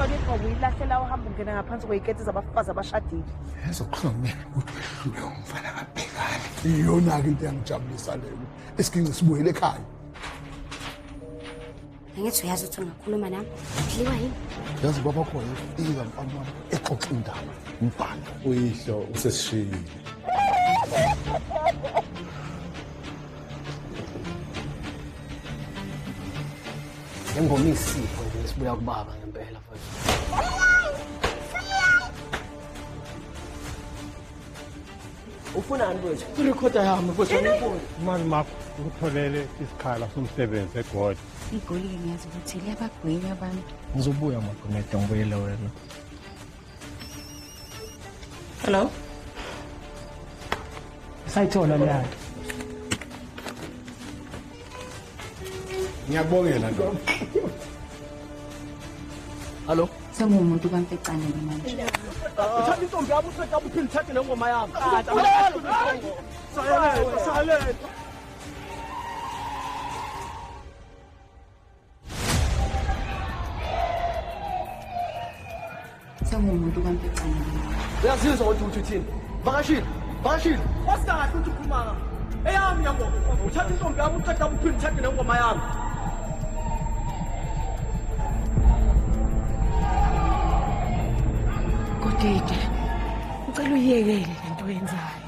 Inhlonipho uyilahlela uhamba ungena ngaphansi kwey'keti zabafazi abashadile. Yazi okubuhlungu mina ukuthi wehlulwe umfana kaBhekani. Iyona-ke into eyangijabulisa leyo. Isiginci sibuyele ekhaya. Angithi uyazi ukuthi ungakhuluma nami. Dliwa yini? Yazi baba kho efika mfana wami exoxa indaba. Mbhalo. Uyihlo usesishiyile. Le ngoma isipho nje esibuya kubaba ngempela mfethu. Ufunani mfethu? Irekhoda yami mfethu angiyifuni. Mali makho ukutholele isikhala somsebenzi eGoli. Igoli-ke ngiyazi ukuthi liyabagwinya abantu. Ngizobuya Magumede ngibuyele wena. Hello? Sayithola leyanto. Ngiyakubongela ndoda. Hallo? Senguwumuntu kaMfecane-ke manje. Uthatha intombi yami uqeda uphinde uthathe nengoma yami. Silence, silence. Senguwumuntu kaMfecane-ke manje. Uyazizwa kodwa ukuthi uthini? Vakashile, vakashile. Wasikahle ukuthi ukhuluma nga. Eyami yangoma. Uthatha intombi yami uqeda uphinde uthathe nengoma yami. Godide, ngicela uyiyekele le nto oyenzayo.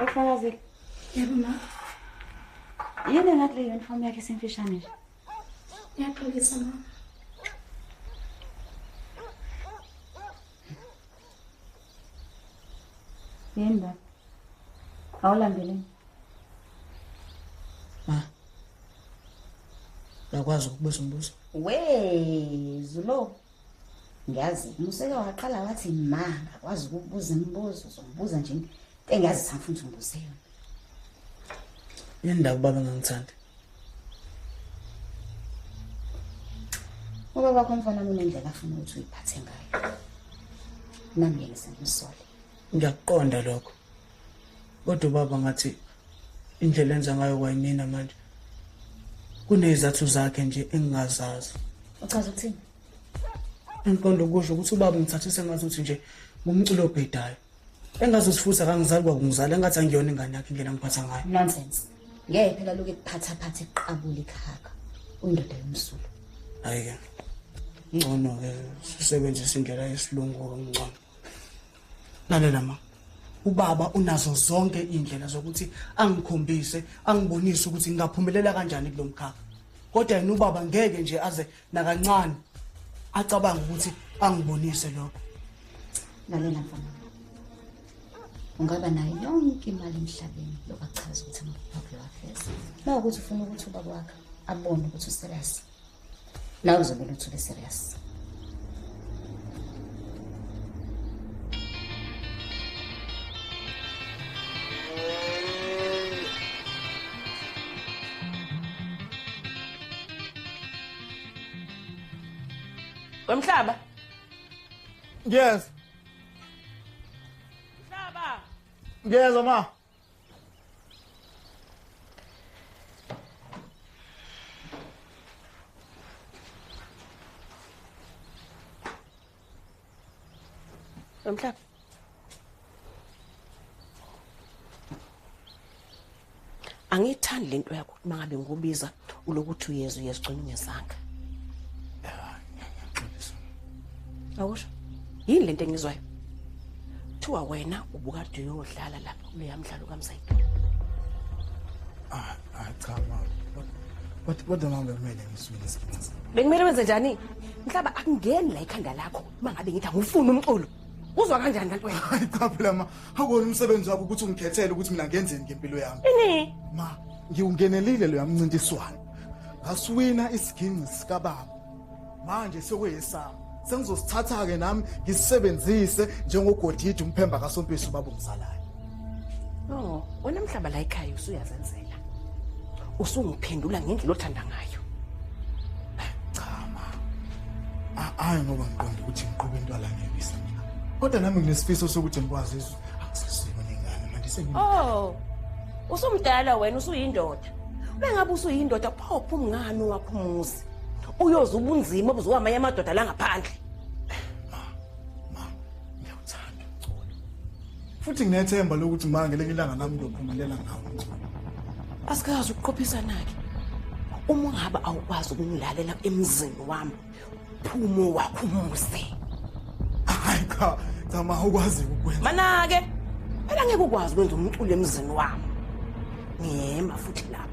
Ufakazile. Yebo ma. Yini engathi le uniform yakhe isimfishane nje? Ngiyaxolisa ma. Yini baba? Awulambeleni? Ma. Uyakwazi ukubuza umbuzo? We Zulo. Ngiyazi museke waqala wathi ma ngakwazi ukubuza imibuzo uzongibuza nje into engiyazi sangifuna ukuthi ngibuze yona. Yini ndaba ubaba engangithandi? Ubaba wakho mfana wami unendlela afuna ukuthi uyiphathe ngayo. Nami ngeke sengimsole. Ngiyakuqonda lokho. Kodwa ubaba ngathi indlela enza ngayo kwayimina manje. Kunezathu zakhe nje engingazazi. Uchaza ukuthini? Engiqonda ukusho ukuthi ubaba ngithathise ngathi ukuthi nje ngumculo obhedayo. Engazuthi futhi akangizali kwakungizala engathi angiyona ingane yakhe indlela angiphatha ngayo. Nonsense. Ngeke phela lokhu ekuphathaphatha eqabula ikhaka. Uyindoda yomzulu. Hayi ke. Ngcono ke sisebenzise indlela yesilungu ngcono. Lalela ma. Ubaba unazo zonke indlela zokuthi angikhombise, angibonise ukuthi ngingaphumelela kanjani kulo mkhakha. Kodwa yena ubaba ngeke nje aze nakancane acabanga ukuthi angibonise lokho. Lalela mfana. Ungaba nayo yonke imali emhlabeni lokho akuchaza ukuthi amaphupho akho uyawafeza. Uma ukuthi ufuna ukuthi ubaba wakho abone ukuthi userious. Nawe uzobona ukuthi ube serious. Wemhlaba. Yes. Mhlaba. Ngiyezwa ma. Wemhlaba. Angiyithandi lento yakho ukuthi mangabe ngikubiza ulokuthi uyeza uyeza ugcina ungezanga. Awusho. Yini lento engizwayo? Kuthiwa wena ubukade uyodlala lapha kuleya mdlalo kaMzayidolo. Cha ma. Kodwa mama bekumele ngisuke isikhathi. Bekumele wenze njani? Mhlaba akungeni la ikhanda lakho mangabe ngithi angifuni umculo. Uzwa kanjani kanti wena? Hayi cha phela ma, akona umsebenzi wakho ukuthi ungikhethele ukuthi mina ngenzeni ngempilo yami. Ini? Ma, ngiwungenelile lo yamncintiswano. Ngasiwina isiginci sikababa. Manje sekuyesami. Sengizosithatha ke nami ngisebenzise njengogodidi umphemba kaSompisi ubaba umzalayo. No, wena mhlaba la ekhaya usuyazenzela. Usungiphendula ngendlela othanda ngayo. Cha ma. Ayi ngoba ngiqonda ukuthi ngiqhube intwala ngebisa mina. Kodwa nami nginesifiso sokuthi ngikwazi izwe. Akusisibo nengane manje sengi. Oh. Usumdala wena usuyindoda. Bengabe usuyindoda phopha umngane wakho umuzi. Uyoza ubunzima obuzowa amanye amadoda la ngaphandle. Ma, ngiyawuthanda umculo. Futhi nginethemba lokuthi ma ngelinye ilanga nami ngiyophumelela ngawo umculo. Asikazi ukuqophisana-ke. Uma ngabe awukwazi ukungilalela emzini wami, phumo wakho umuzi. Hayi cha, cha ma ukwazi ukwenza. Mana-ke, phela ngeke ukwazi ukwenza umculo emzini wami. Ngiyema futhi lapho.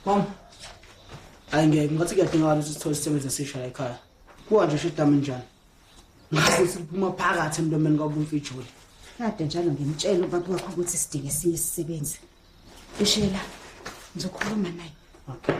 Mama, hayi ngeke ngathi kuyadingakala ukuthi sithole isisebenzi esisha la ekhaya. Kuwa nje shidami njani? Ngathi siphuma phakathi emlomeni kwabumfijoli. Kade njalo ngimtshela ubaba wakho ukuthi sidinga esinye isisebenzi. Ishela, ngizokhuluma naye. Okay.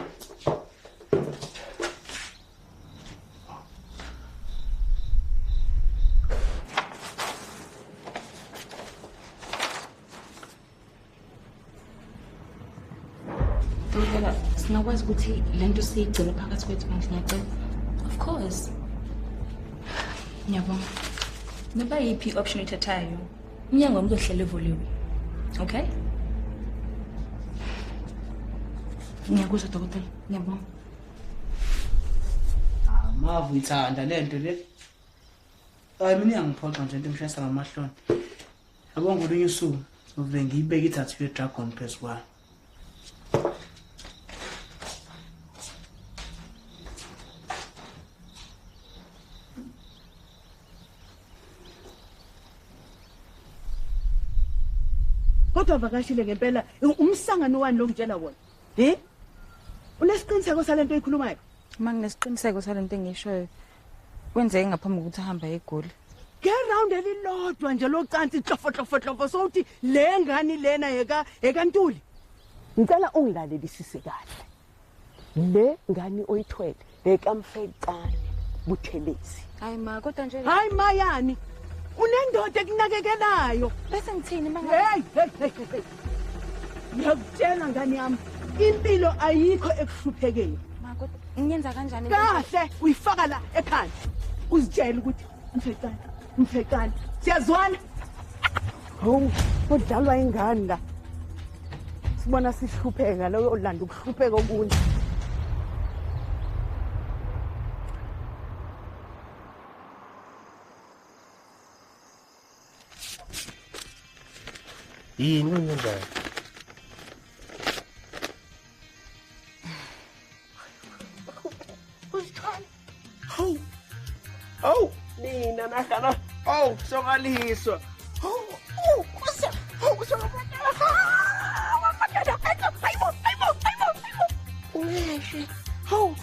Dokotela, singakwazi ukuthi lento siyigcine phakathi kwethu manje ngiyacela. Of course. Ngiyabonga. Noba yiphi i-option oyithathayo, umnyango wami uzohlala evuliwe. Okay? Ngiyakuzwa dokotela, ngiyabonga. Mavu ithanda lento le. Hayi mina iyangiphoxa nje into engishayisa ngamahloni. Yabo ngolunye usuku ngivele ngiyibeke ithathu ye-dragon phezu kwayo. Kodwa vakashile ngempela umsangano wani lokutshela wona. Eh? Unesiqiniseko salento oyikhulumayo? Uma nginesiqiniseko salento engishoyo, kwenzeke ngaphambi kokuthi ahambe eGoli. Ngeround elilodwa nje locansi hlofo hlofo hlofo sokuthi le ngani lena yeka ekaNtuli. Ngicela ungilalelisise kahle. Le ngani oyithwele lekamfecane Buthelezi. Hayi ma, kodwa nje Hayi mayani. Unendoda ekunakekelayo. Bese ngithini manje? Hey, hey, hey, hey. Ngiyakutshela ngani yami, impilo ayikho ekuhluphekeni. Ma, kodwa ngiyenza kanjani? Kahle, uyifaka la ekhanda. Uzitshela ukuthi mfecane, mfecane. Siyazwana? Hawu, kudlalwa ingane la. Sibona sihlupheka lo olanda ukuhlupheka okunye. Yini kwenzenjani? Uzithwala. Hawu. Hawu, nina nahlala. Hawu, sokaliswa. Hawu, kusa. Hawu, sokaliswa. Ungeshe. Hawu,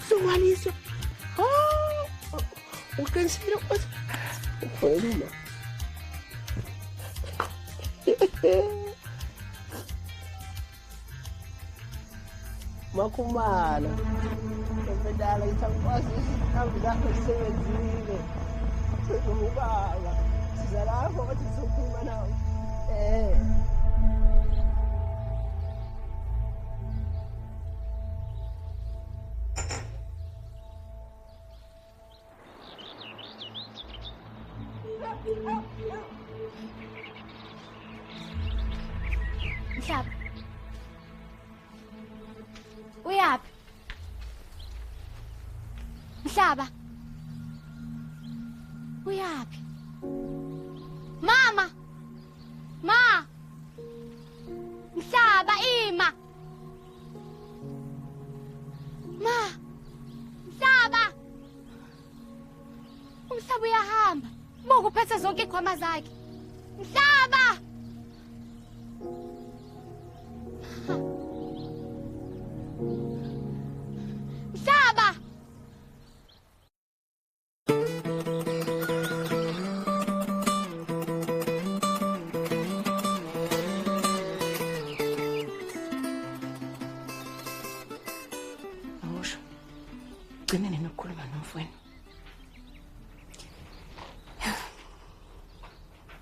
sokaliswa. Hawu. Uqinisile ukuthi ukhuluma. Makhumalo Ntombendala ngithi angikwazi isikhambi lakho lisebenzile sengubaba siza lapho bathi sizokhuluma nawe Mhlaba. Uyaphi? Mhlaba. Uyaphi? Mama. Ma. Mhlaba ima. Umhlaba uyahamba. Buka uphethe zonke ikhwama zakhe. Mhlaba! Mhlaba! Awusho. Gcine nini ukukhuluma nomfowenu?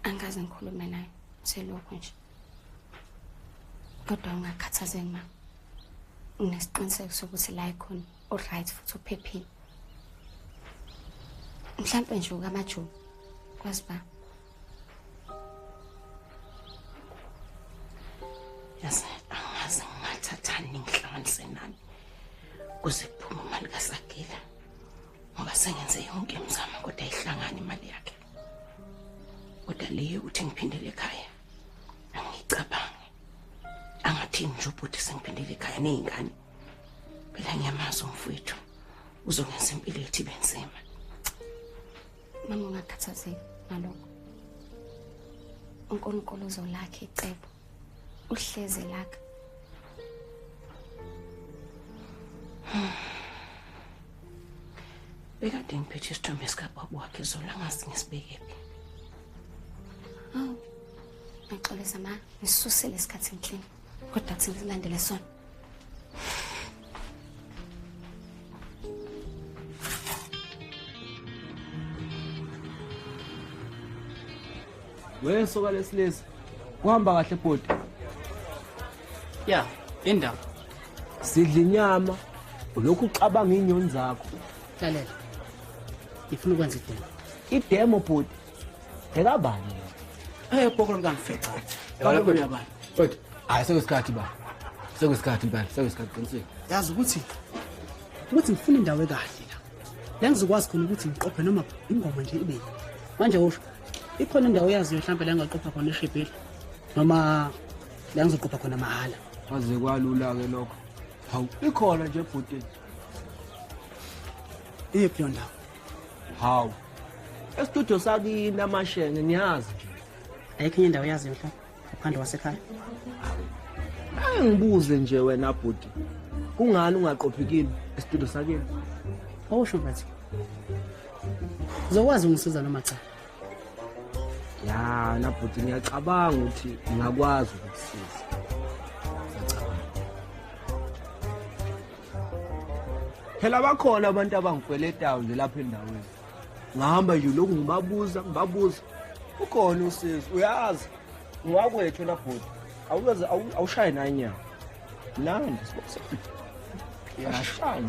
Angaze ngikhulume naye selokhu nje. Kodwa ungakhathazeki ma. Nginesiqiniseko sokuthi la ekhona u-right futhi uphephile. Mhlampe nje ukamajuba kwazi ba. Yazi angaze ngingathathani ngihlanganise nani kuze kuphume imali kaSagila. Ngoba sengenze yonke imizamo kodwa ayihlangani imali yakhe. Kodwa leyo ukuthi ngiphindele ekhaya angicabangi. Angathini nje ubhuti sengiphindele ekhaya ney'ngane. Phela ngiyamazi umfowethu uzongenza impilo yethu ibe nzima. Mama ungakhathazeki ngalokho. uNkulunkulu uzolakha icebo. Uhleze lakha. Bekade ngiphethe isithombe sikababa wakhe izolo angazi ngisibekephi. Hawu. Ngixolisa ma, ngisusele isikhathi ngiklina. Kodwa kuthi ngilandele sona. Wesoka lesilisa. Kuhamba kahle bhuti. Ya, indaba. Sidla inyama, ulokhu ucabanga inyoni zakho. Lalela. Ngifuna ukwenza idemo. Idemo bhuti. Ekabani? Bhokolo ngifica. Yabani. Bhuti, hayi sekuyisikhathi ba. Sekuyisikhathi impela, sekuyisikhathi qinisile. Yazi ukuthi ngifuna indawo ekahle la. La ngizokwazi khona ukuthi ngiqophe noma ingoma nje ibe. Manje usho ikhona indawo yaziyo mhlawumbe la ngaqopha khona eshibhile noma la ngizoqopha khona mahhala. Kwaze kwalula ke lokho. Hawu, ikhona nje bhuti. Iyiphi leyo ndawo? Hawu. Estudio sakini amashenge niyazi nje. Ayikho enye indawo yaziyo mhlawumbe ngaphandle kwasekhaya. Ake ngibuze nje wena bhuti. Kungani ungaqophi kini estudio sakini? Awusho mfethu. Uzokwazi ungisiza noma cha? Ya, na bhuti ngiyacabanga ukuthi ngingakwazi ukukusiza. Ngiyacabanga. Phela bakhona abantu abangikweletayo nje lapha endaweni. Ngihamba nje lokhu ngibabuza. Ukhona usizo, uyazi. Ngiwakwethu na bhuti. Awukaze awushaye nanyawo. Nandi sibona. Yashaya.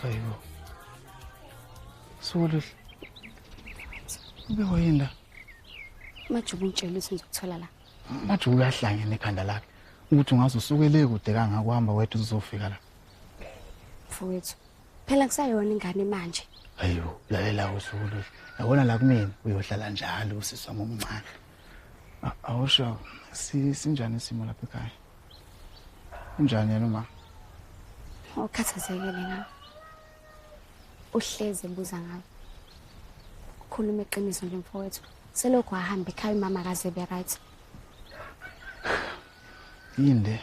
Hayibo. Soluhle. Ube wayini la? Majuba ungitshela ukuthi ngizokuthola la. Majuba uyahlangene ekhanda lakhe. Ukuthi ungaze usukele kude kangaka uhamba wedwa uzofika la. Mfowethu, phela kusayona ingane manje. Hayibo, lalela uSoluhle. Yabona la kumina uyohlala njalo usisi wami omncane. Awusho sinjani isimo lapha ekhaya? Unjani yena uma? Ukhathazekile ngawe. Uhleze ebuza ngawe. Ukhuluma iqiniso nje mfowethu. Selokhu wahamba ekhaya umama akaze be right. Yinde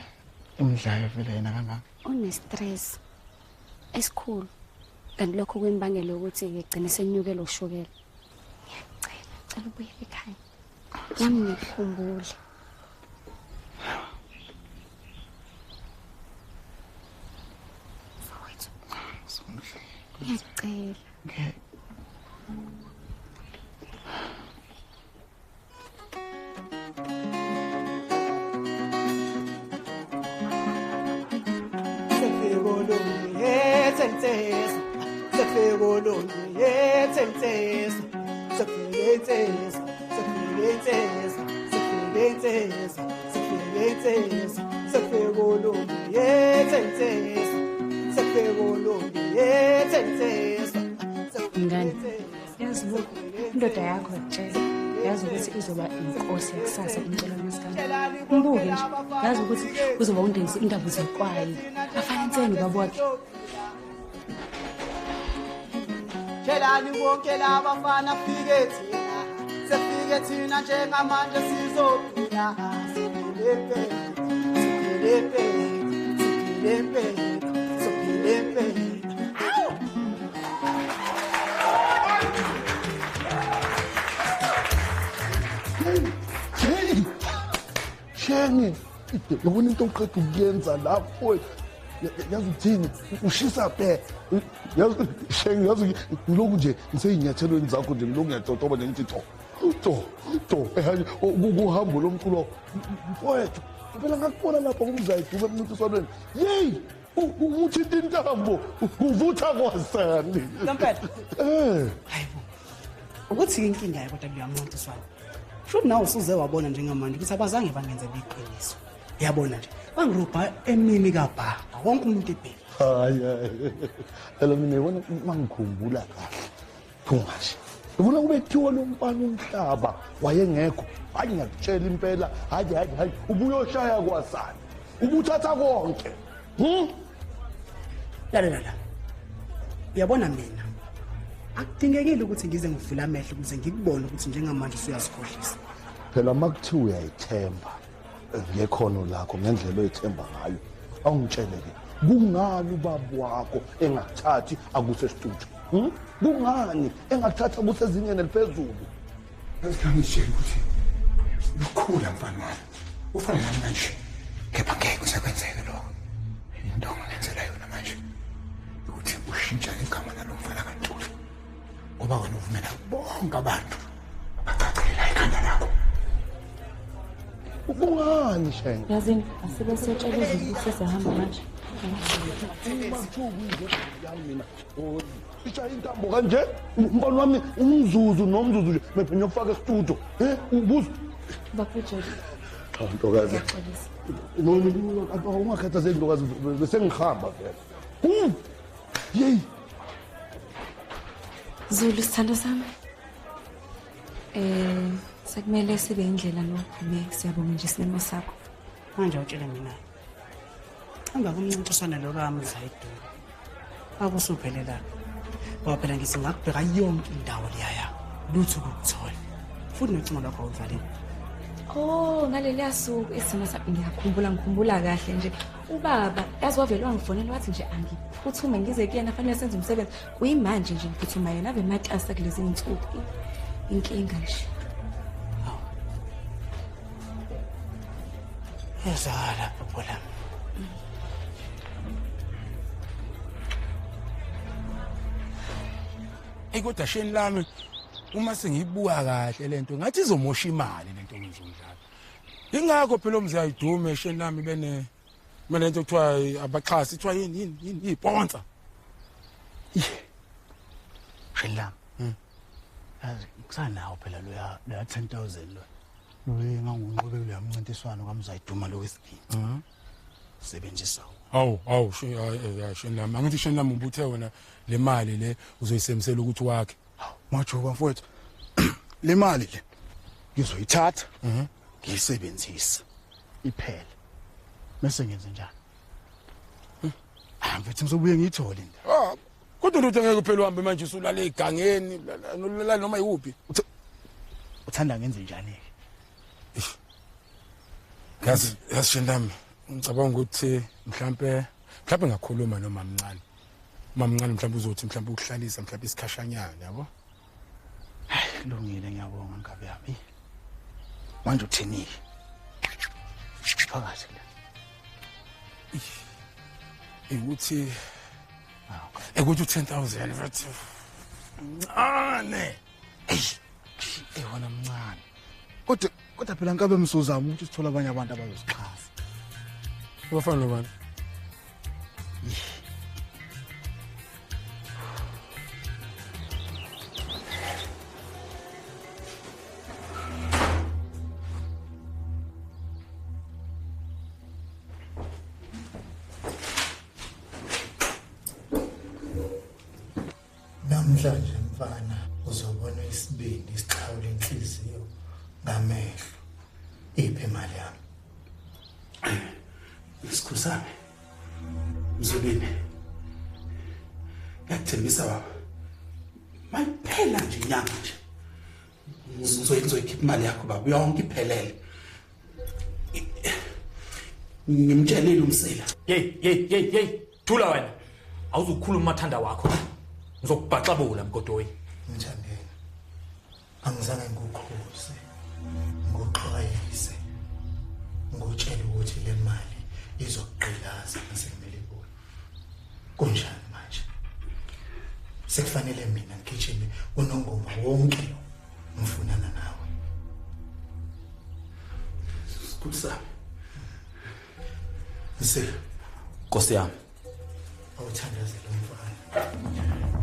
imidlayo vele yena kangaka. Une stress esikhulu. Kanti lokho kwimbangela ukuthi ngigcine senyukela ushukela. Ngiyacela, cela ubuyele ekhaya. Nami ngikukhumbule. Mfowethu. Ngiyacela. Okay. Insizwa. Mngani, yazi lokhu indoda yakho yakutshela, yazi ukuthi izoba inkosi yakusasa umculo kamaskandi. Umbuke nje, yazi ukuthi uzoba undinzi indaba zekwayi. Afana inseni baba wakhe. Tshelani bonke labafana fike thina, sefike thina njengamanje sizophila. Siphile impela, siphile impela, siphile impela, siphile impela. Shenge, yabona into oqeda ukuyenza lapho, yazi uthini, ushisa bhe, yazi Shenge, yazi ngilokhu nje ngisey'nyathelweni zakho nje, ngilokhu ngiyatotoba nje ngithi to to to, kuhambo lomculo mfowethu. Phela ngakubona lapho kumzayiduma emncintiswanweni, yeyi uthinta intambo kuvutha kwasani. Ngempela. Hayibo, ukuthi inkinga yayo kodwa kuleya mncintiswano. Futhi nawe usuze wabona njengamanje ukuthi abazange bangenzele iqiniso. Uyabona nje, bangirobha emini kabha, wonke umuntu ebheka. Hayi hayi. Phela mina yibona mangikhumbula kahle. Phungashe. Yibona kube kuthiwa lo mfana umhlaba wayengekho. Hayi ngiyakutshela impela, hayi hayi hayi, ubuyoshaya kwasani. Ubuthatha konke. Lalela la. Uyabona mina, akudingekile ukuthi ngize ngivule amehlo ukuze ngikubone ukuthi njengamanje usuyazikhohlisa. Phela makuthiwa uyayithemba ngekhono lakho ngendlela oyithemba ngayo, awungitshele ke, kungani ubaba wakho engakuthathi akuse studio? Kungani engakuthathi akuse ezingeni eliphezulu? Ngizitshela ukuthi ukhula mfana wami, ufana nami kanje, kepha ngeke kusekwenzeke lokho. Into ongenzela yona manje ukuthi ushintsha igama lalo mfana kaNtuli, ngoba wena uvumela bonke abantu bacacelela ikhanda lakho. Kungani Shenge? Yazini, asibe siyotshela izinto ukuthi sesihamba manje. Ishaya intambo kanje, umfana wami umzuzu nomzuzu nje, mephe ngiyokufaka estudio. Ubuza. Bafethu. Cha ntokazi. No, ungakhathazeki ntokazi, bese ngihamba vele. Yeyi. Zulu, sithando sami. Sekumele sibe indlela nophume, siyabonga nje isimemo sakho. Manje awutshele mina. Emva komncintiswano lo kaMzayiduma, akusuphelela. Ngoba phela ngithi ngakubheka yonke indawo leyaya, lutho ukukuthola. Futhi nocingo lwakho awuvalile. Oh, ngaleliya suku isimo sami ngiyakhumbula, ngikhumbula kahle nje. Ubaba yazi wavele wangifonela wathi nje angiphuthume ngize kuyena fanele senze umsebenzi. Kuyimanje nje ngiphuthuma yena ave matasa kulezi insuku. Inkinga nje. Yazala baba lami. Ey kodwa sheni lami uma sengiyibuka kahle lento ngathi izomosha imali lento ngizomdlala. Ingakho phela umzayidume sheni lami bene mina lento kuthiwa abaxhasi kuthiwa yini yini yini iponsa. Sheni lami. Yazi ngisanawo phela loya 10,000 lo. Loye ngangunqobe kuleya mncintiswano kaMzayiduma lo wesiginci. Sebenzisa. Awu sheni lami, angithi sheni lami ubuthe wena le mali le uzoyisebenzisela ukuthi wakhe. Majuba mfowethu, le mali le ngizoyithatha ngiyisebenzise iphele. Bese ngenze njani? Mfethu ngizobuye ngiyithole into. Kodwa ndoda ngeke phela uhambe manje usulala egangeni, ulala noma yikuphi. Uthanda ngenze njani ke? Yazi sheni lami, ngicabanga ukuthi mhlambe ngakhuluma noma mncane. Mamncane mhlawumbe uzothi mhlawumbe ukuhlalisa mhlawumbe isikhashanyana, yabo? Hayi kulungile, ngiyabonga nkabi yami. Manje uthini? Phakathi la. Ukuthi 10,000 mfethu. Mncane. Ey wona mncane. Kodwa phela nkabe msuzama ukuthi sithola abanye abantu abazosixhasa. Abafana nobani? Namhlanje mfana uzobona isibindi sixhawule inhliziyo ngamehlo. Iphi imali yami? Sikhosana. Mzulwini. Ngiyakuthembisa baba. Mayiphela nje inyanga nje. Ngizoyikhipha imali yakho baba, yonke iphelele. Ngimtshelile umsila. Hey hey hey hey, thula wena. Awuzukukhuluma umathanda wakho. Ngizokubhaxabula mgodoyi. Mthandeni. Angizange ngikukhuze. Ngikuxwayise. Ngikutshele ukuthi le mali izokugqilaza ngasekumele ibuye. Kunjani manje? Sekufanele mina ngigijime unongoma wonke lo ngifunana nawe. Sikhulu sami. Msila. Nkosi yami. Awuthandazele umfana.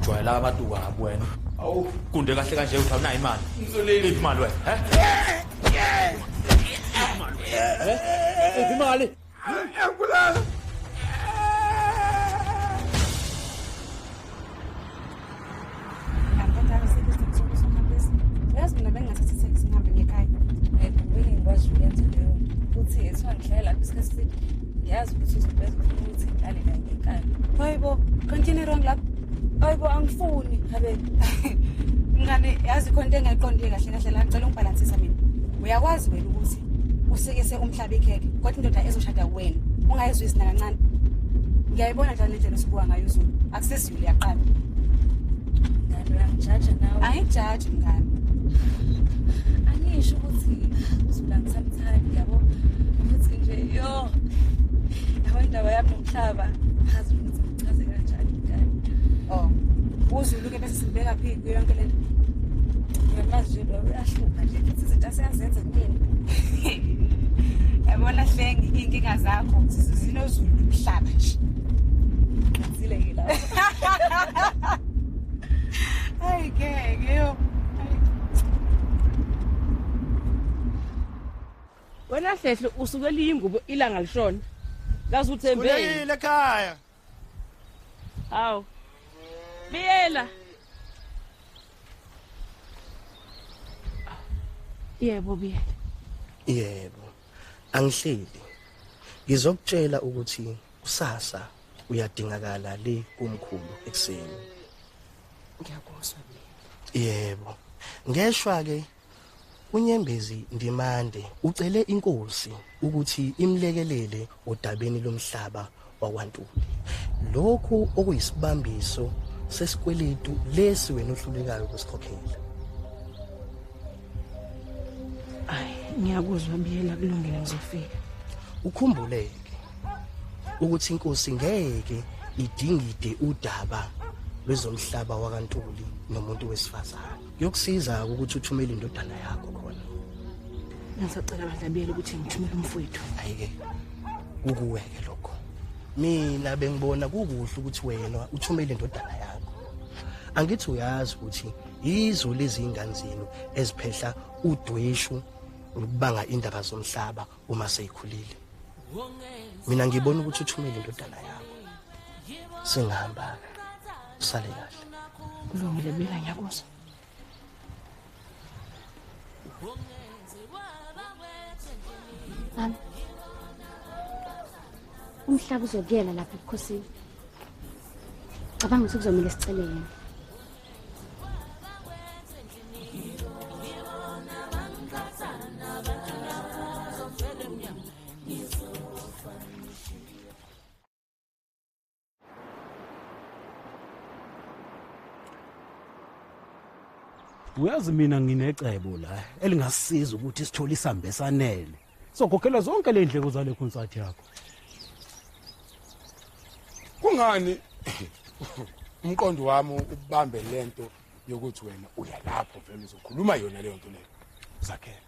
Jwayela abantu kabi wena. Awu, kunde kahle kanje uthi awunayo imali. Mzulile imali wena, he? Iphi imali? Ngiyakubulala. Yazi mina bengingathatha itaxi ngihambe ngekhaya. Bengeke ngikwazi ukuyenza leyo. Futhi ethiwa ngihlale lapho isikhathi eside. Ngiyazi ukuthi uzobheka ufuna ukuthi ngihlale naye ngenkani. Hayibo, kanti yini wrong lapho? Hayibo, angifuni. Habe. Mngane, yazi khona into engayiqondile kahle kahle la, ngicela ungibhalansisa mina. Uyakwazi wena ukuthi usikise umhlaba ikhekhe, kodwa indoda ezoshada wena ungayizwisi nakancane. Ngiyayibona njalo indlela osibuka ngayo uZulu. Akusesizulu yaqala. Mngane, uyangijaja nawe. Angijaji mngane. Angisho ukuthi uZulu angisamthandi yabo. Ukuthi nje yo. Yabo indaba yami nomhlaba, azi ukuthi ngichaze kanjani mngane. Oh, uZulu ke bese simbeka phi kuyo yonke lento? Uyamazi nje lo uyahlupha nje futhi izinto aseyazenza kumina. Yabona Hlengi, iy'nkinga zakho zinozulu nomhlaba nje. Ngizile ke lapho. Hayi ngeke yo. Wena Hlehle usukela ingubo ilanga lishona. Lazi uthembe. Uleyile ekhaya. Hawu. Biyela. Yebo Biyela. Yebo. Angihleli. Ngizokutshela ukuthi kusasa uyadingakala le kumkhulu ekseni. Ngiyakuzwa Biyela. Yebo. Ngeshwa ke uNyembezi Ndimande ucele inkosi ukuthi imlekelele odabeni lomhlaba wakwaNtuli. Lokhu okuyisibambiso sesikweletu lesi wena ohlulekayo ukusikhokhela. Ay, ngiyakuzwa Biyela, kulungile ngizofika. Ukhumbuleke ukuthi inkosi ngeke idingide udaba lwezomhlaba wakaNtuli nomuntu wesifazane. Kuyokusiza ukuthi uthumele indodana yakho khona. Ngisacela bandla Biyela ukuthi ngithumele umfowethu. Ayike kukuweke lokho. Mina bengibona kukuhle ukuthi wena uthumele indodana yakho. Angithi uyazi ukuthi yizo lezi ingane zenu eziphehla udweshu ukubanga indaba zomhlaba uma seyikhulile. Mina ngibona ukuthi uthumele indodana yakho. Singahamba. Usale kahle. Kulungile Biyela, ngiyakuzwa. Mama, umhlaba uzobuyela lapha ebukhosini. Cabanga ukuthi kuzomele sicele yena. Uyazi mina nginecebo la elingasisiza ukuthi sithole isambe sanele. Sokhokhela zonke le ndleko zale concert yakho. Kungani umqondo wami ubambe lento yokuthi wena uya lapho vele uzokhuluma yona leyo nto leyo? Zakhele.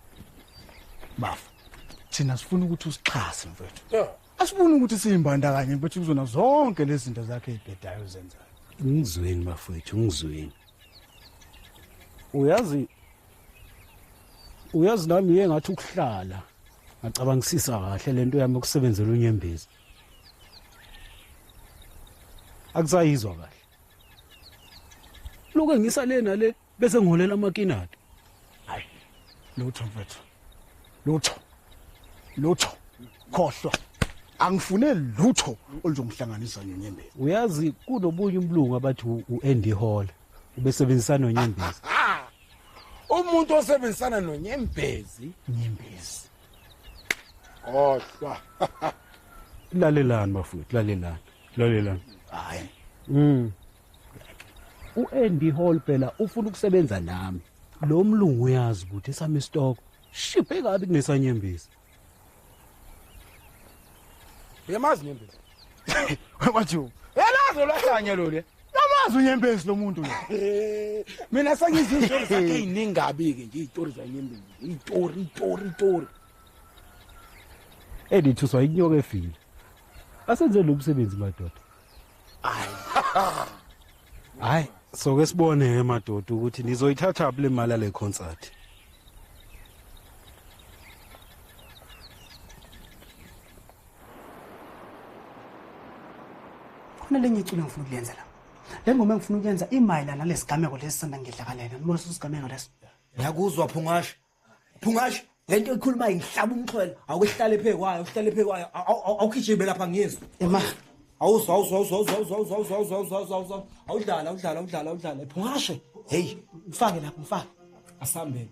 Bafu, thina sifuna ukuthi usixhase mfethu. Yeah. Asifuni ukuthi siyimbandakanye mfethu kuzona zonke lezi zinto zakhe ezibhedayo zenzayo. Ngizweni bafethu, ngizweni. Uyazi nami ngiye ngathi ukuhlala ngacabangisisa kahle lento yami yokusebenzela uNyembezi. Akusayizwa kahle. Lokho ngisa le nale bese ngiholela amakinati. Hayi. Lutho mfethu. Lutho. Lutho. Khohlwa. Angifune lutho oluzongihlanganisa noNyembezi. Uyazi kunobunye umlungu abathi uAndy Hall ubesebenzisana noNyembezi. Umuntu osebenzisana noNyembezi, Nyembezi. Khohlwa. Lalelani bafowethu, lalelani. Lalelani. Hayi. uAndy Hall phela ufuna ukusebenza nami. Lo mlungu uyazi ukuthi esami stock shiphe kabi kunesanyembezi. Uyamazi Nyembezi? Wathi Yalazi lwahlanya lo le. Lamazi uNyembezi lo muntu lo. Mina sengizwe izitori zakhe eziningabi ke nje izitori zaNyembezi. Izitori. Edithuswa inyoka efile. Asenze lo msebenzi madoda. Hayi, soke sibone ke madoda ukuthi nizoyithatha le mali le concert. Khona lenye iculo engifuna ukuyenza la. Le ngoma engifuna ukuyenza imayelana nalesigameko lesi sanda ngidlakalela. Nibona sigameko leso. Ngiyakuzwa Phungashe. Phungashe, lento ikhuluma ingihlaba umxhwele. Awuhlale phe kwayo, uhlale phe kwayo. Awukhijime lapha ngiyezwa. Ema. Awuzwa. Awudlala. Phungashe. Hey, mfake lapha, mfake. Asambeni.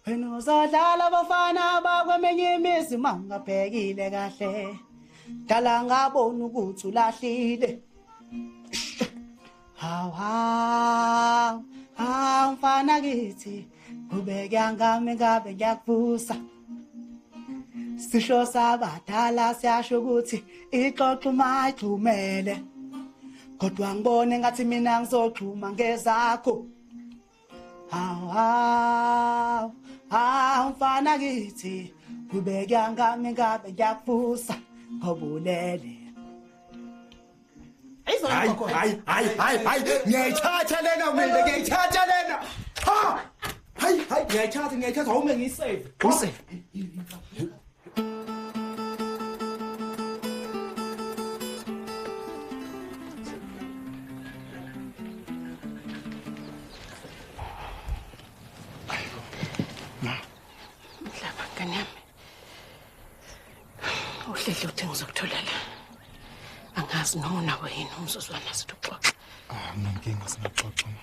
Wena uzodlala abafana bakwemenye imizi mangabhekile kahle. Dala ngabona ukuthi ulahlile. Hawu hawu, hawu mfana kithi, kubeke ngami ngabe ngiyakuvusa. Sisho sabadala siyasho ukuthi ixoxo mayixhumele. Kodwa ngibone ngathi mina ngizoxhuma ngezakho. Hawu hawu, hawu mfana kithi, kubeke ngami ngabe ngiyakuvusa ngobulele. Hayi hayi hayi hayi, ngiyayithatha lena mina, ngiyayithatha lena. Ha! Hayi hayi, ngiyayithatha awume ngiyisave. Usave. Mhlaba ngane yami. Uhlehlo uthi ngizokuthola la. Angazi noma unawo yini umzuzwana sithi uxoxe. Ah, nginenkinga singaxoxa ma.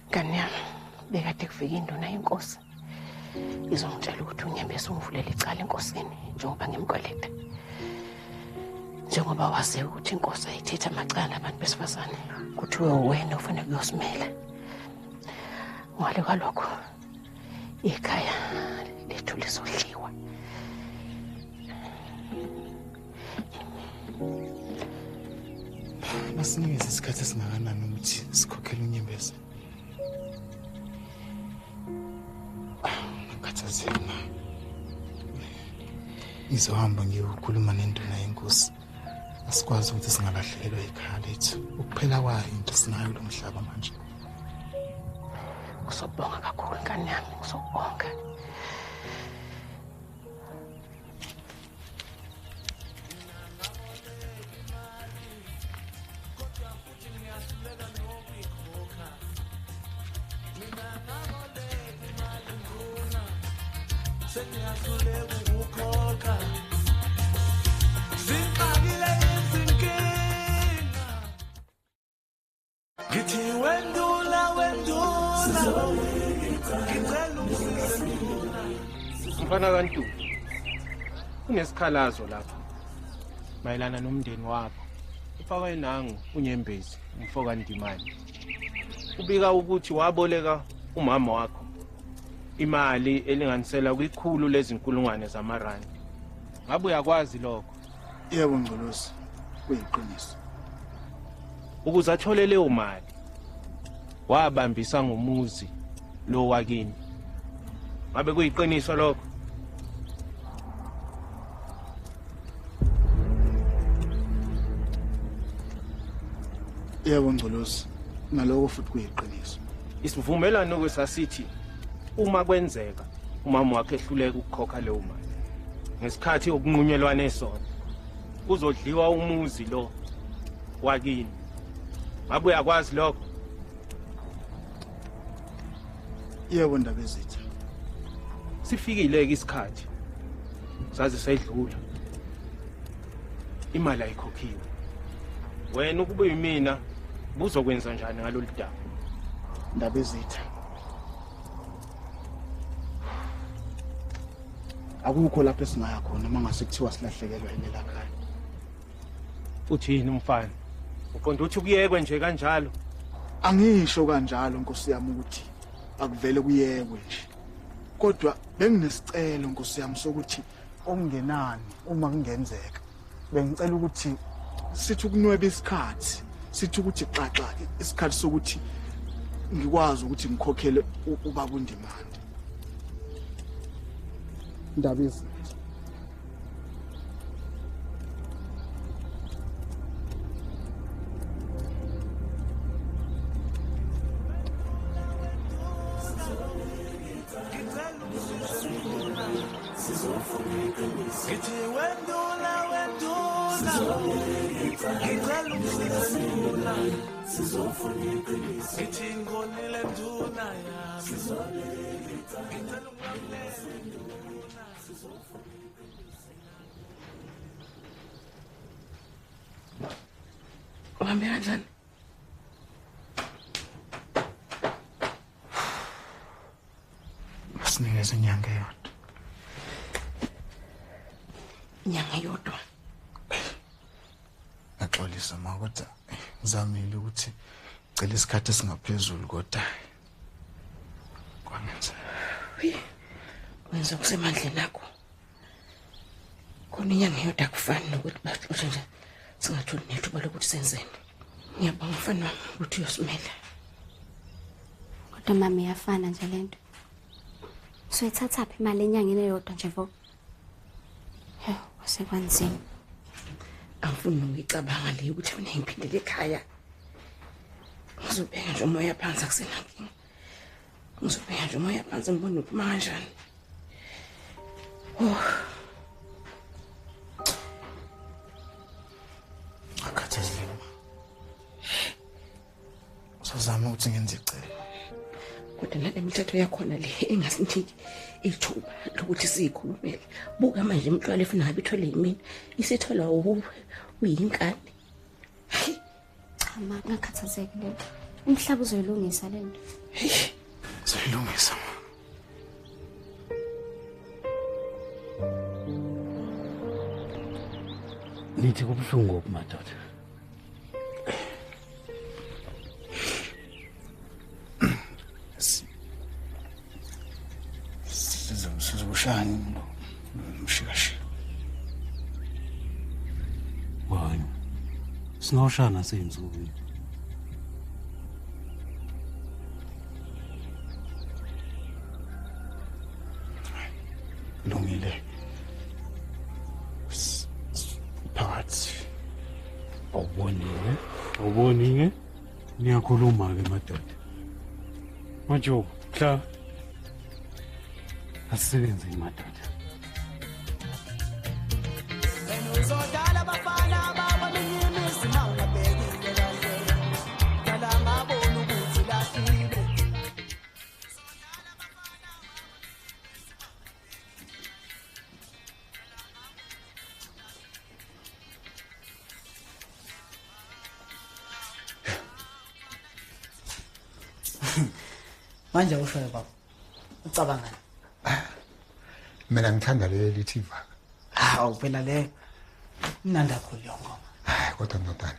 Ngane yami, bekade kufika induna yenkosi. Izongitshela ukuthi uNyembezi ungivulela icala enkosini njengoba ngimkweleta. Njengoba wazi ukuthi inkosi ayithethe amacala abantu besifazane, kuthiwe wena ufanele kuyosimela. Ngale kwalokho ikhaya lethu lizodliwa. Basinikeze isikhathi esingakanani ukuthi sikhokhele uNyembezi? Ngikhathazekile ma. Ngizohamba ngiyokhuluma nenduna yenkosi. Asikwazi ukuthi singalahlekelwa ikhaya lethu. Ukuphela kwayo into sinayo lo mhlaba manje. Ngizobonga kakhulu ngane yami, ngizobonga. Mfana kaNtuli, kunesikhalazo lapha mayelana nomndeni wakho. Ufakwe nangu uNyembezi, umfo kaNdimane. Ubika ukuthi waboleka umama wakho imali elinganisela kwikhulu lezinkulungwane zamarandi. Ngabe uyakwazi lokho? Yebo Ngcolosi, kuyiqiniso. Ukuze athole leyo mali wabambisa ngomuzi lo wakini. Ngabe kuyiqiniso lokho? Yebo Ngcolosi, naloko futhi kuyiqiniso. Isivumelwano kwesasithi uma kwenzeka umama wakhe ehluleka ukukhokha leyo mali, Ngesikhathi okunqunyelwane sona kuzodliwa umuzi lo wakini. Ngabe uyakwazi lokho? Yebo Ndabezitha. Sifikile ke isikhathi. Saze sayidlula. Imali ayikhokhiwe. Wena ukube yimina buzokwenza njani ngalolu daba? Ndabezitha. Akukho lapho esingaya khona mangase kuthiwa silahlekelwa ilela khaya. Uthini umfana? Uqonda uthi kuyekwe nje kanjalo? Angisho kanjalo Nkosi yami ukuthi akuvele kuyekwe nje. Kodwa benginesicelo Nkosi yami sokuthi okungenani uma kungenzeka bengicela ukuthi sithi ukunweba isikhathi, sithi ukuthi xaxa isikhathi sokuthi ngikwazi ukuthi ngikhokhele ubaba uNdimande. Ndabezitha. Uhambe kanjani? Basinikeze inyanga eyodwa. Inyanga eyodwa? Ngaxolisa ma, kodwa ngizamile ukuthi ngicela isikhathi esingaphezulu kodwa kwangenzeka. Wenza kusemandleni akho. Khona inyanga eyodwa akufani nokuthi baxoxe nje singatholi nethuba lokuthi senzeni. Ngiyabonga mfana wami ukuthi uyosimela. Kodwa mama iyafana nje lento. Soyithathaphi imali enyangeni eyodwa nje vo? Yo, kwasekwanzima. Angifuni nokuyicabanga le ukuthi mina ngiphindele ekhaya. Ngizobheka nje umoya phansi akusenankinga. Ngizobheka nje umoya phansi ngibone uphuma kanjani. Oh. Akhathazeki ma. Usazama ukuthi ngenze icebo. Kodwa nale mithetho yakhona le engasiniki ithuba lokuthi siyikhulumele. Buka manje imithwalo efuna ngabe ithwele yimina isitholwa uwe uyinkani. Cha ma, ngakhathazeki lento. Umhlaba uzoyilungisa lento. Uzoyilungisa ma. Nithi kubuhlungu kuphi madoda? Sizobushani lo mshikashika. Hayi. Singawushana seyinsukwini. Lungile. Phakathi. Awubonile? Awubonile? Niyakhuluma ke madoda. Majobo, hla. Asisebenze madoda. Uzodala abafana bakweminye imizi mawungabhekile kahle. Dala ngabona ukuthi lahlile. Manje ushoyo baba. Ucabangani? Mina ngithanda leli lithi ivaka. Hawu phela le mnandi kakhulu leyo ngoma. Hayi kodwa ndodana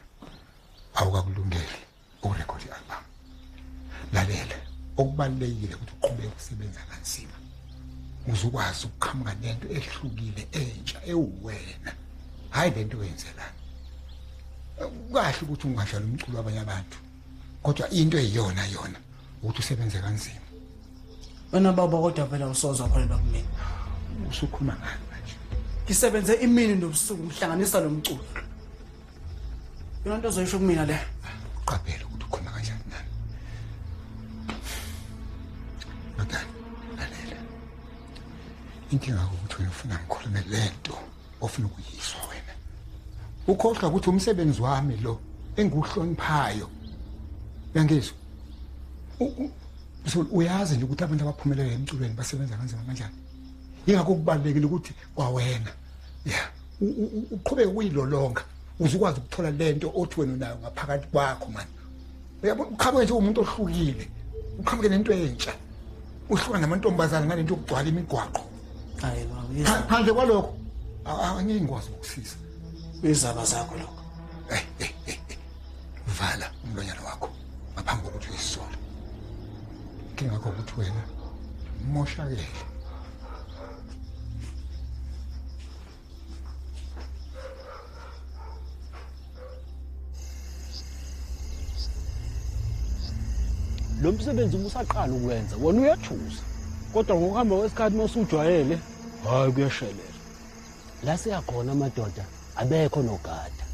awukakulungeli ukurekhodi i-album. Lalela, okubalulekile ukuthi uqhubeke usebenza kanzima. Uzokwazi ukuqhamuka nento ehlukile entsha ewuwena. Hayi lento oyenzelana. Kahle ukuthi ungadlala umculo wabanye abantu. Kodwa into eyiyona yona ukuthi usebenze kanzima. Wena baba kodwa phela usozwa kholelwa kumina. Usukhuluma ngani manje? Ngisebenze imini nobusuku ngihlanganisa lo mculo. Yona into ozoyisho kumina le. Uqaphele ukuthi ukhuluma kanjani nami. Ndodana, lalela. Inkinga ukuthi wena ufuna ngikhulume lento ofuna ukuyiswa wena. Ukhohlwa ukuthi umsebenzi wami lo enguhloniphayo. Uyangizwa? Uyazi nje ukuthi abantu abaphumelele emculweni basebenza kanzima kanjani. Ingakho kubalulekile ukuthi kwawena yeah uqhubeke ukuyilolonga uze ukwazi ukuthola lento othi wena unayo ngaphakathi kwakho man. Uyabona uqhamuke nje umuntu ohlukile, uqhamuke nento entsha. Uhluka namantombazana ngalento yokugcwala imigwaqo. Hayi baba, phandle kwalokho angeke ngikwazi ukukusiza. Izaba zakho lokho. Vala umlonyana wakho ngaphambi kokuthi uyisole. Inkinga yakho ukuthi wena umoshakele. Lo msebenzi uma usaqala ukwenza wona uyathusa, kodwa ngokuhamba kwesikhathi uma usujwayele hayi kuyashelela. La siyakhona amadoda abekho nogada.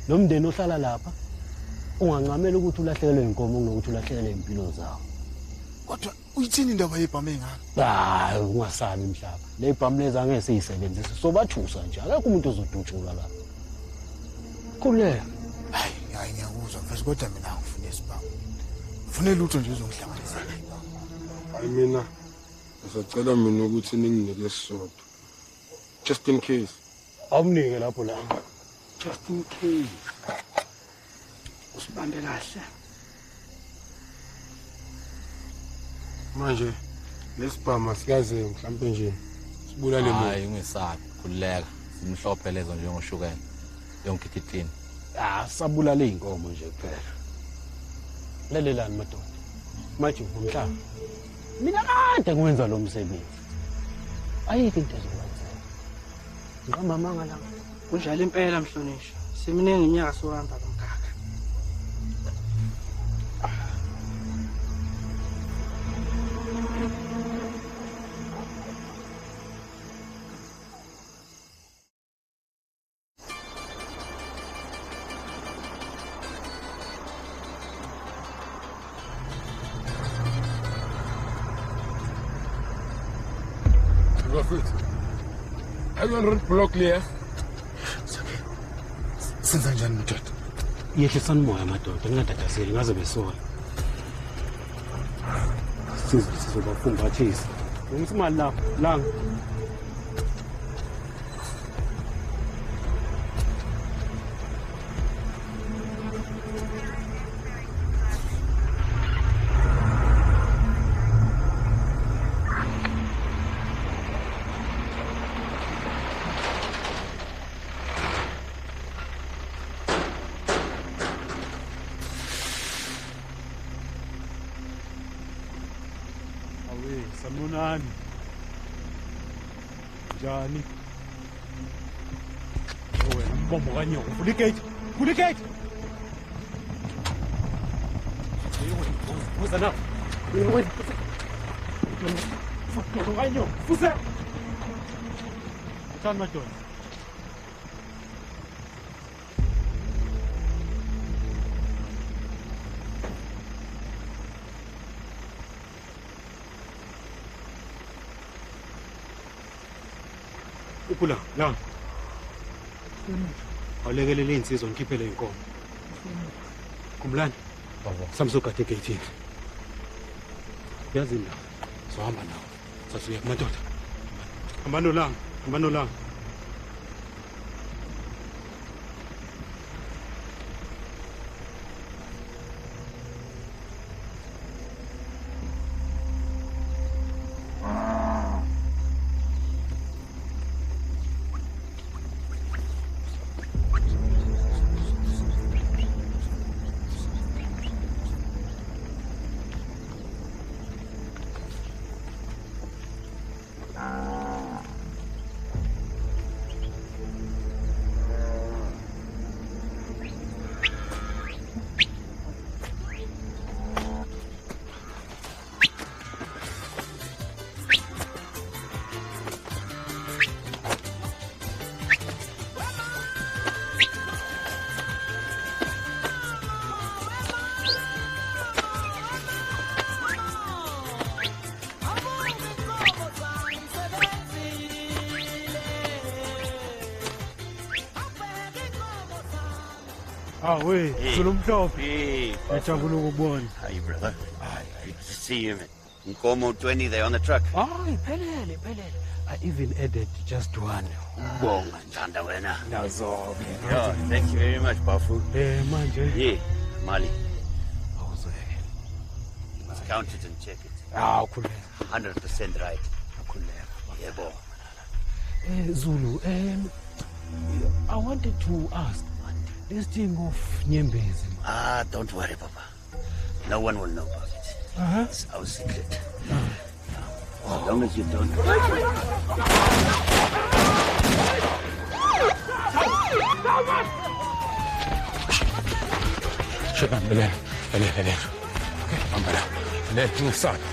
Lo mndeni ohlala lapha ungancamela ukuthi ulahlekelwe inkomo kunokuthi ulahlekelwe impilo zawo. Kodwa uyithini indaba yebhamu engaka? Hayi ungasabi mhlaba. Le bhamu lezi angeke siyisebenzise, sobathusa nje. Akekho umuntu ozodutshulwa la. Khululeka. Hayi, hayi ngiyakuzwa mfethu, kodwa mina angifuni isibhamu. Ngifune lutho nje uzongihlanganisa. Hayi mina ngisacela mina ukuthi ninginike esisodwa. Just in case. Awumnike lapho la. Just in case. Usibambe kahle. Manje lesibhamu sikaze mhlambe nje sibulale muntu. Hayi ungesabi, khululeka. Simhlophe lezo njengoshukela. Yonke ititini. Ah, sabulala inkomo nje kuphela. Lalelani madoda. Manje umhlaba. Mina kade ngwenza lo msebenzi. Ayikho into ezokwenzeka. Ngiqamba amanga la. Kunjalo impela mhlonishwa. Seminingi iminyaka sohamba kamkhakha. Road block leya. Senza njani madoda? Yehlisani umoya madoda, ningatatazeli ngaze besola. Sizobafumbathisa. Lungisa imali lapho, langa. Sanibonani. Njani? Wena mbombo kanyoko, vula igate. Vula igate. Vuza na. Wena. Mbombo kanyoko, vuza. Thani madoda. Ukula, la. Awulekelele insizwa ngikhiphele inkomo. Khumbulani? Baba. Samsogade egeyithini. Yazi la. Sohamba nawe. Sasuya kumadoda. Hamba nolanga, hamba nolanga. Ah, we, Zulu mhlophe. Hey, Ngijabula ukubona. How you, brother? Good to see you, man. Nkomo 20 there on the truck. Hayi, phelele, phelele. I even added just one. Ubonga Nthanda wena. Nazo-ke. Yeah, thank you very much, Bafu. Eh, manje. Yeah, Mali. You must count it and check it. Ah, ukhuleka. 100% right. Ukhuleka. Yebo. Eh, Zulu, I wanted to ask, man, this thing of Nyembezi. Man. Ah, don't worry, Papa. No one will know about it. It's our secret. As long as you don't. Shaka, lalela, lalela, lalela. Okay, hamba la. Lalela, ungesabi.